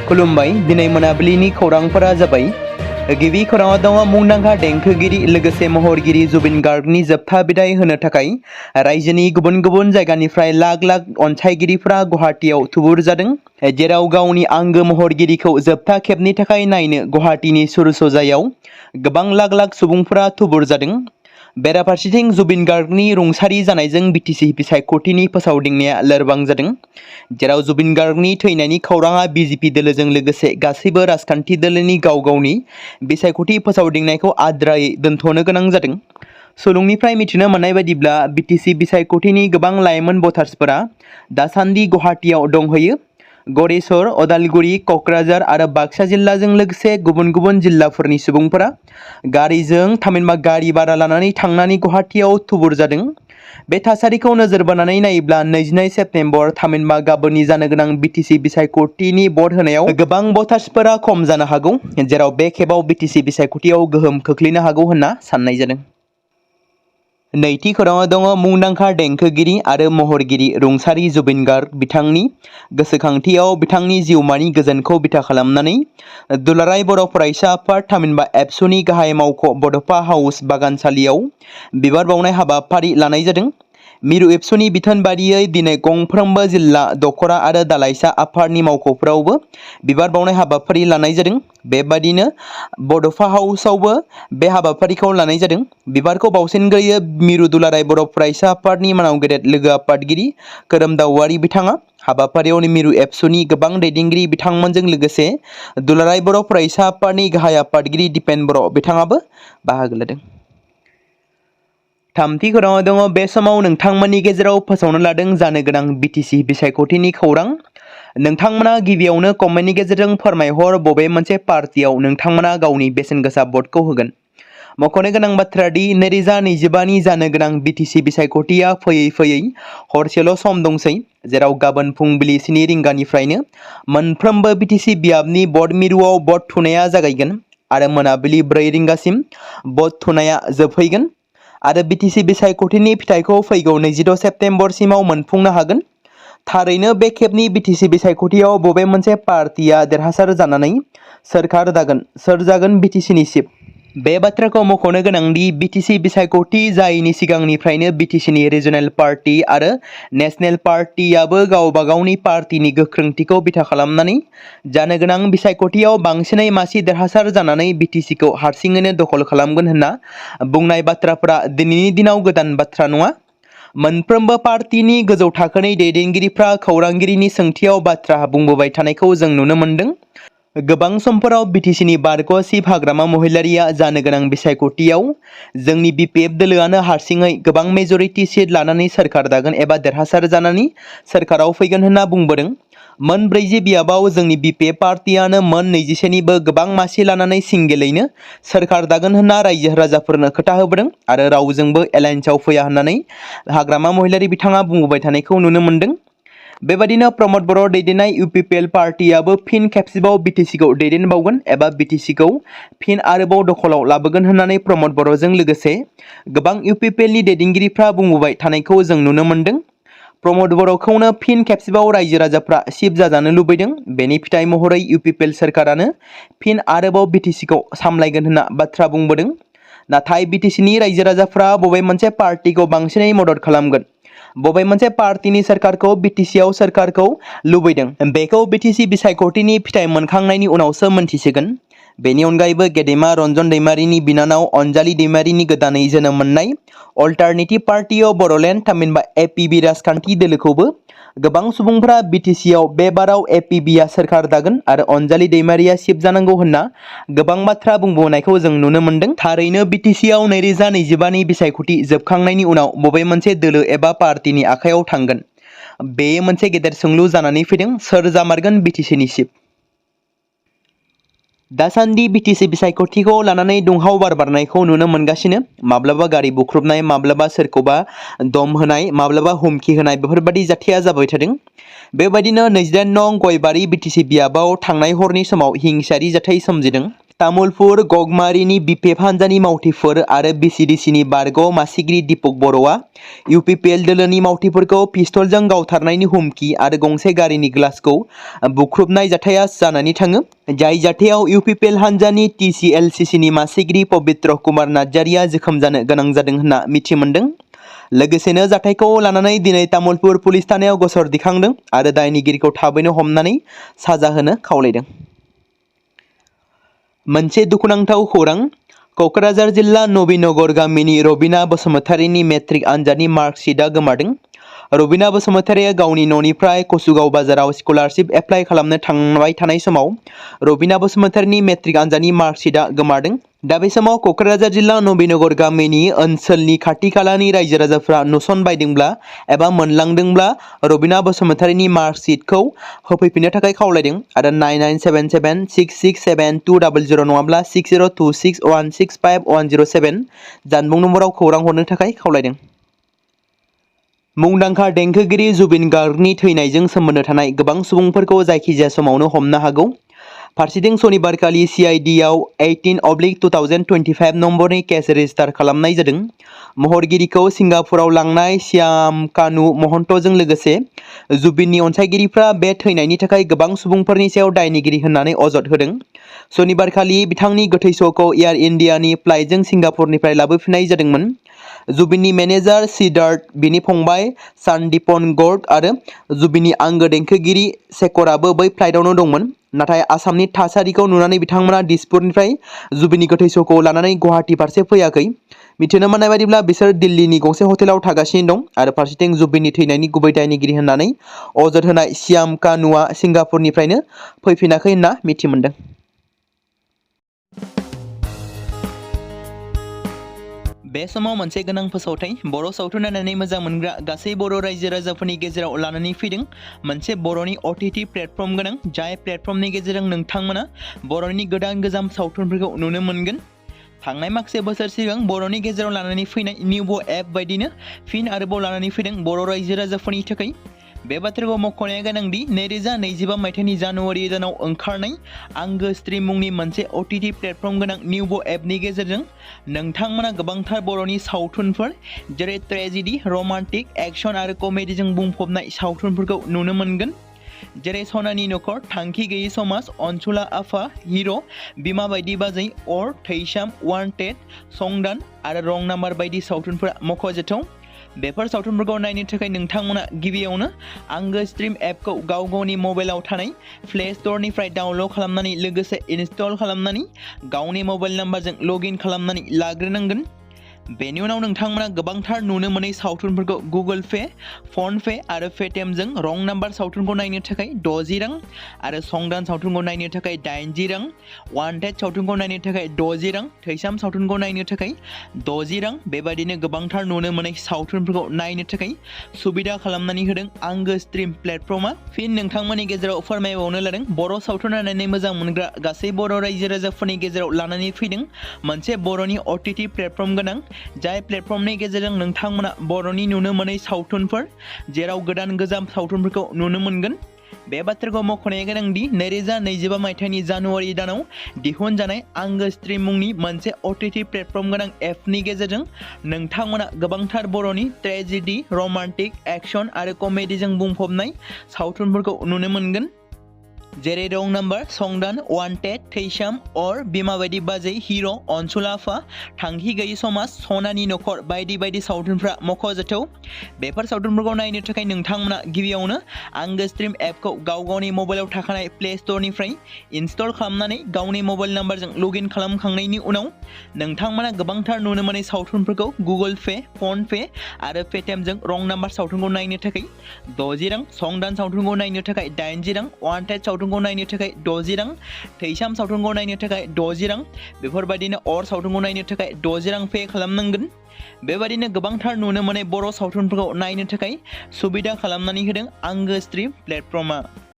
खुलुमबाय दिनै मोनाबिलिनि खौरांफोरा जाबाय गिबि खौराङाव दङ मुंदांखा देंखोगिरि लोगोसे महरगिरि जुबिन गार्गनि जोबथा बिदाय होनो थाखाय रायजोनि गुबुन गुबुन जायगानिफ्राय लाख लाख अनसायगिरिफोरा गुवाहाटीआव थुबुर जादों जेराव गावनि आंगो महरगिरिखौ जोबथा खेबनि थाखाय नायनो गुवाहाटीनि सुरसजायाव गोबां लाख लाख सुबुंफोरा थुबुर जादों। बेराफारसेथिं जुबिन गार्गनि रुंसारि जानायजों बिटिसि बिसायख'थिनि फोसावदिंनाया लोरबां जादों जेराव जुबिन गार्गनि थैनायनि खौराङा बिजेपि दोलोजों लोगोसे गासैबो राजखान्थि दोलोनि गाव गावनि बिसायख'थि फोसावदिंनायखौ आद्रायै दोनथ'नो गोनां जादों। सुलुंनिफ्राय मिथिनो मोननाय बायदिब्ला बिटिसि बिसायख'थिनि गोबां लाइमोन भटार्सफोरा दासान्दि गुवाहाटीआव दंहैयो। गरेस्वर, अदालगुरि, क'क्राझार आरो बाक्सा जिल्लाजों लोगोसे गुबुन गुबुन जिल्लाफोरनि सुबुंफोरा गारिजों थामहिनबा गारि भारा लानानै थांनानै गुवाहाटीआव थुबुर जादों। बे थासारिखौ नोजोर बोनानै नायोब्ला 22 सेप्तेम्बर थामहिनबा गाबोननि जानो गोनां बिटिसि बिसायख'थिनि भट होनायाव गोबां भटार्सफोरा खम जानो हागौ जेराव बे खेबाव बिटिसि बिसायख'थियाव गोहोम खोख्लैनो हागौ होनना साननाय जादों। नैथि खौराङाव दङ मुंदांखा देंखोगिरि आरो महरगिरि रुंसारि जुबिन गार्ग बिथांनि गोसोखांथियाव बिथांनि जिउमानि गोजोनखौ बिथा खालामनानै दुलाराय बर' फरायसा आफाद थामहिनबा एबसुनि गाहाय मावख' बड'फा हाउस बागानसालियाव बिबार बावनाय हाबाफारि लानाय जादों। मिरु एबसुनि बिथोन बादियै दिनै गंफ्रोमबो जिल्ला दखरा आरो दालाइसा आफादनि मावख'फोरावबो बिबार बावनाय हाबाफारि लानाय जादों। बेबादिनो बड'फा हाउसआवबो बे हाबाफारिखौ लानाय जादों। बिबारखौ बावसोमग्रोयो मिरु दुलाराय बर' फरायसा आफादनि मानाव गेदेर लोगो आफादगिरि खोरोमदावआरि बिथाङा हाबाफारियाव मिरु एबसुनि गोबां दैदेनगिरि बिथांमोनजों लोगोसे दुलाराय बर' फरायसा आफादनि गाहाय आफादगिरि दिपेन बर' बिथाङाबो बाहागो लादों। थामथि खौराङाव दङ बे समाव नोंथांमोननि गेजेराव फोसावनो लादों जानो गोनां बिटिसि बिसायख'थिनि खौरां। नोंथांमोना गिबियावनो कमेन्टनि गेजेरजों फोरमायहर बबे मोनसे पार्टियाव नोंथांमोना गावनि बेसेन गोसा भटखौ होगोन। मख'नो गोनां बाथ्रा दि 2025नि जानो गोनां बिटिसि बिसायख'थिया फैयै फैयै हरसेल' सम दंसै जेराव गाबोन फुंबिलि 7 रिंगानिफ्रायनो मोनफ्रोमबो बिटिसि बियाबनि भट मिरुआव भट थुनाया जागायगोन आरो मोनाबिलि 4 रिंगासिम भट थुनाया जोबहैगोन आरो बिटिसि बिसायख'थिनि फिथाइखौ फैगौ 22 सेप्तेम्बरसिमाव मोनफुंनो हागोन। थारैनो बे खेबनि बिटिसि बिसायख'थियाव बबे मोनसे पार्टिया देरहासार जानानै सोरखार दागोन, सोर जागोन बिटिसिनि चिफ? बे बाथ्राखौ मख'नो गोनांदि बिटिसि बिसायख'थि जायैनि सिगांनिफ्रायनो बिटिसिनि रिजनेल पार्टी आरो नेशनेल पार्टीआबो गावबा गावनि पार्टीनि गोख्रोंथिखौ बिथा खालामनानै जानो गोनां बिसायख'थियाव बांसिनै मासि देरहासार जानानै बिटिसिखौ हारसिङैनो दखल खालामगोन होनना बुंनाय बाथ्राफोरा दिनैनि दिनाव गोदान बाथ्रा नङा। मोनफ्रोमबो पार्टीनि गोजौ थाखोनि दैदेनगिरिफ्रा खौरांगिरिनि सोंथियाव बाथ्रा बुंबोबाय थानायखौ जों नुनो मोन्दों। गोबां समफोराव बिटिसिनि बारग' चिफ हाग्रामा महिलारिया जानो गोनां बिसायख'थियाव जोंनि बिपिएफ दोलोआनो हारसिङै गोबां मेजरिटि सिट लानानै सोरखार दागोन एबा देरहासार जानानै सोरखाराव फैगोन होनना बुंबोदों। मोन 40 बियाबाव जोंनि बिपिएफ पार्टीआनो मोन 21निबो गोबां मासि लानानै सिंगेलैनो सोरखार दागोन होनना रायजो राजाफोरनो खोथा होबोदों आरो रावजोंबो एलायन्सआव फैया होननानै हाग्रामा महिलारि बिथाङा बुंबोबाय थानायखौ नुनो मोन्दों। बेबादिनो प्रमद बर' दैदेननाय इउपिपिएल पार्टीआबो फिन खेबसेबाव बिटिसिखौ दैदेनबावगोन एबा बिटिसिखौ फिन आरोबाव दखलाव लाबोगोन होननानै प्रमद बर'जों लोगोसे गोबां इउपिपिएलनि दैदेनगिरिफ्रा बुंबोबाय थानायखौ जों नुनो मोन्दों। प्रमद बर'खौनो फिन खेबसेबाव रायजो राजाफ्रा चिफ जाजानो लुबैदों। बेनि फिथाइ महरै इउपिपिएल सोरखारानो फिन आरोबाव बिटिसिखौ सामलायगोन होनना बाथ्रा बुंबोदों। नाथाय बिटिसिनि रायजो राजाफ्रा बबे मोनसे पार्टीखौ बांसिनै मदद खालामगोन, बबे मोनसे पार्टीनि सोरखारखौ बिटिसिआव सोरखारखौ लुबैदों बेखौ बिटिसि बिसायख'थिनि फिथाइ मोनखांनायनि उनावसो मोनथिसिगोन। बेनि अनगायैबो गेदेमा रन्जन दैमारिनि बिनानाव अनजालि दैमारिनि गोदानै जोनोम मोननाय अल्टारनेटिभ पार्टी अफ बड'लेण्ड थामहिनबा एपिबि राजखान्थि दोलोखौबो गोबां सुबुंफोरा बिटिसिआव बे बाराव एपिबिआ सोरखार दागोन आरो अनजालि दैमारिया चिफ जानांगौ होनना गोबां बाथ्रा बुंबोनायखौ जों नुनो मोन्दों। थारैनो बिटिसिआव 2025नि बिसायख'थि जोबखांनायनि उनाव बबे मोनसे दोलो एबा पार्टीनि आखायाव थांगोन बेयो मोनसे गेदेर सोंलु जानानै फैदों। सोर जामारगोन बिटिसिनि चिफ? दासान्दि बिटिसि बिसायख'थिखौ लानानै दुंहाव बार बारनायखौ नुनो मोनगासिनो। माब्लाबा गारि बुख्रुबनाय, माब्लाबा सोरखौबा दम होनाय, माब्लाबा हुमखि होनाय बेफोरबायदि जाथाया जाबाय थादों। बेबायदिनो 28 नं गयबारि बिटिसि बियाबाव थांनाय हरनि समाव हिंसायारि जाथाय सोमजिदों। तामुलपुर गगमारिनि बिपिएफ हान्जानि मावथिफोर आरो बिसिडिसिनि बारग' मासिगिरि दीपक बर'आ इउपिपिएल दोलोनि मावथिफोरखौ पिस्तलजों गावथारनायनि हुमखि आरो गंसे गारिनि ग्लासखौ बुख्रुबनाय जाथाया जानानै थाङो। जाय जाथायाव इउपिपिएल हान्जानि टिसिएलसिसिनि मासिगिरि पबित्र कुमार नार्जारिया जोखोम जानो गोनां जादों होनना मिथि मोन्दों। लोगोसेनो जाथायखौ लानानै दिनै तामुलपुर पुलिस थानायाव गसर दिखांदों आरो दायनिगिरिखौ थाबैनो हमनानै साजा होनो खावलायदों। मोनसे दुखुनांथाव खौरां क'क्राझार जिल्ला नबीनगर गामिनि रबिना बसुमतारीनि मेट्रिक आनजादनि मार्कशीटआ गोमादों। रबिना बसुमतारीया गावनि न'निफ्राय कसुगाव बाजाराव स्कलारशिप एप्लाइ खालामनो थांबाय थानाय समाव रबिना बसुमतारीनि मेट्रिक आनजादनि मार्कशीटआ गोमादों। दा बे समाव क'क्राझार जिल्ला नबीनगर गामिनि ओनसोलनि खाथि खालानि रायजो राजाफ्रा नुसनबायदोंब्ला एबा मोनलांदोंब्ला रबिना बसुमतारीनि मार्कशीटखौ होफैफिननो थाखाय खावलायदों आरो 9977667200 नङाब्ला 6026165107 जानबुं नम्बराव खौरां हरनो थाखाय खावलायदों। मुंदांखा देंखोगिरि जुबिन गार्गनि थैनायजों सोमोन्दो थानाय गोबां सुबुंफोरखौ जायखिजाया समावनो हमनो हागौ। फारसेथिं सनिबारखालि सिआइडिआव 18/2025 नम्बरनि केस रेजिस्टार खालामनाय जादों। महरगिरिखौ सिंगापुराव लांनाय श्यामकानु महन्तजों लोगोसे जुबिननि अनसायगिरिफ्रा बे थैनायनि थाखाय गोबां सुबुंफोरनि सायाव दायनिगिरि होननानै अजद होदों। सनिबारखालि बिथांनि गोथै सह'खौ एयार इन्डियानि फ्लाइटजों सिंगापुरनिफ्राय लाबोफिननाय जादोंमोन। जुबिननि मेनेजार सिद्धार्थ, बिनि फंबाय सानदीपन गर्ग आरो जुबिननि आंगो देंखोगिरि शेखराबो बै फ्लाइटआवनो दंमोन। नाथाय आसामनि थासारिखौ नुनानै बिथांमोना दिसपुरनिफ्राय जुबिननि गोथै सह'खौ लानानै गुवाहाटी फारसे फैयाखै। मिथिनो मोननाय बायदिब्ला बिसोर दिल्लीनि गंसे हटेलाव थागासिनो दं आरो फारसेथिं जुबिननि थैनायनि गुबै दायनिगिरि होननानै अजद होनाय श्यामकानुआ सिंगापुरनिफ्रायनो फैफिनाखै होनना मिथि मोनदों। बे समाव मोनसे गोनां फोसावथाय बर' सावथुन नायनानै मोजां मोनग्रा गासै बर' रायजो राजाफोरनि गेजेराव लानानै फैदों मोनसे बर'नि OTT प्लेटफर्म गोनां, जाय प्लेटफर्मनि गेजेरजों नोंथांमोना बर'नि गोदान गोजाम सावथुनफोरखौ नुनो मोनगोन। थांनाय माखासे बोसोर सिगां बर'नि गेजेराव लानानै फैनाय निउबो एप बायदिनो फिन आरोबाव लानानै फैदों बर' रायजो राजाफोरनि थाखाय। बे बाथ्राखौ मख'नाया गोनांदि 2025 मायथाइनि जानुवारि दानाव ओंखारनाय आंगो स्ट्रीम मुंनि मोनसे OTT प्लेटफर्म गोनां निउबो एपनि गेजेरजों नोंथांमोना गोबांथार बर'नि सावथुनफोर जेरै ट्रेजेडी, रमान्टिक, एक्शन आरो कमेडीजों बुंफबनाय सावथुनफोरखौ नुनो मोनगोन। जेरै सनानि नखर, थांखि गैयै समाज, अनसुला आफा, हिर', बिमा बायदि बाजै, अर, थैसाम, वान्टेड, संदान आरो रं नाम्बार बायदि सावथुनफोरा मख'जाथाव। बेफोर सावथुनफोरखौ नायनो थाखाय नोंथांमोना गिबियावनो आंगो स्ट्रीम एपखौ गाव गावनि मबाइलाव थानाय प्ले स्ट'रनिफ्राय डाउनल'ड खालामनानै लोगोसे इनस्टल खालामनानै गावनि मबाइल नाम्बारजों लगइन खालामनानै लाग्रोनांगोन। बेनि उनाव नोंथांमोना गोबांथार नुनो मोनै सावथुनफोरखौ गुगोल पे, फन पे आरो पेटिएमजों रं नाम्बार सावथुनखौ नायनो थाखाय 60 रां आरो संदान सावथुनखौ नायनो थाखाय 80 रां, वान्टेड सावथुनखौ नायनो थाखाय 60 रां, थैसाम सावथुनखौ नायनो थाखाय 60 रां बेबायदिनो गोबांथार नुनो मोनै सावथुनफोरखौ नायनो थाखाय सुबिदा खालामनानै होदों आंगो स्ट्रीम प्लेटफर्मा। फिन नोंथांमोननि गेजेराव फोरमायबावनो लादों बर' सावथुन नायनानै मोजां मोनग्रा गासै बर' रायजो राजाफोरनि गेजेराव लानानै फैदों मोनसे बर'नि OTT प्लेटफर्म गोनां, जाय प्लेटफर्मनि गेजेरजों नोंथांमोना बर'नि नुनो मोनै सावथुनफोर जेराव गोदान गोजाम सावथुनफोरखौ नुनो मोनगोन। बे बाथ्राखौ मख'नाया गोनांदि 2025 मायथाइनि जानुवारि दानाव दिहुनजानाय आंगो स्ट्रीम मुंनि मोनसे OTT प्लेटफर्म गोनां एपनि गेजेरजों नोंथांमोना गोबांथार बर'नि ट्रेजेडी, रमान्टिक, एक्शन आरो कमेडीजों बुंफबनाय सावथुनफोरखौ नुनो मोनगोन। जेरै रं नाम्बार, संदान, वान्टेड, थैसाम, अर, बिमा बायदि बाजै, हिर', अनसुला आफा, थांखि गैयै समाज, सनानि नखर बायदि बायदि सावथुनफ्रा मख'जाथाव। बेफोर सावथुनफोरखौ नायनो थाखाय नोंथांमोना गिबियावनो आंगो स्ट्रीम एपखौ गाव गावनि मबाइलाव थाखानाय प्ले स्ट'रनिफ्राय इनस्टल खालामनानै गावनि मबाइल नाम्बारजों लगइन खालामखांनायनि उनाव नोंथांमोना गोबांथार नुनो मोनै सावथुनफोरखौ गुगोल पे, फन पे आरो पेटिएमजों रं नाम्बार सावथुनखौ नायनो थाखाय 60 रां, संदान सावथुनखौ नायनो थाखाय 80 रां, वान्टेड सावथुनखौ नायनो थाखाय 60 रां, थैसाम सावथुनखौ नायनो थाखाय 60 रां बेफोरबायदिनो अर सावथुनखौ नायनो थाखाय 60 रां पे खालामनांगोन। बेबायदिनो गोबांथार नुनो मोनै बर' सावथुनफोरखौ नायनो थाखाय सुबिदा खालामनानै होदों आंगो स्ट्रीम प्लेटफर्मा।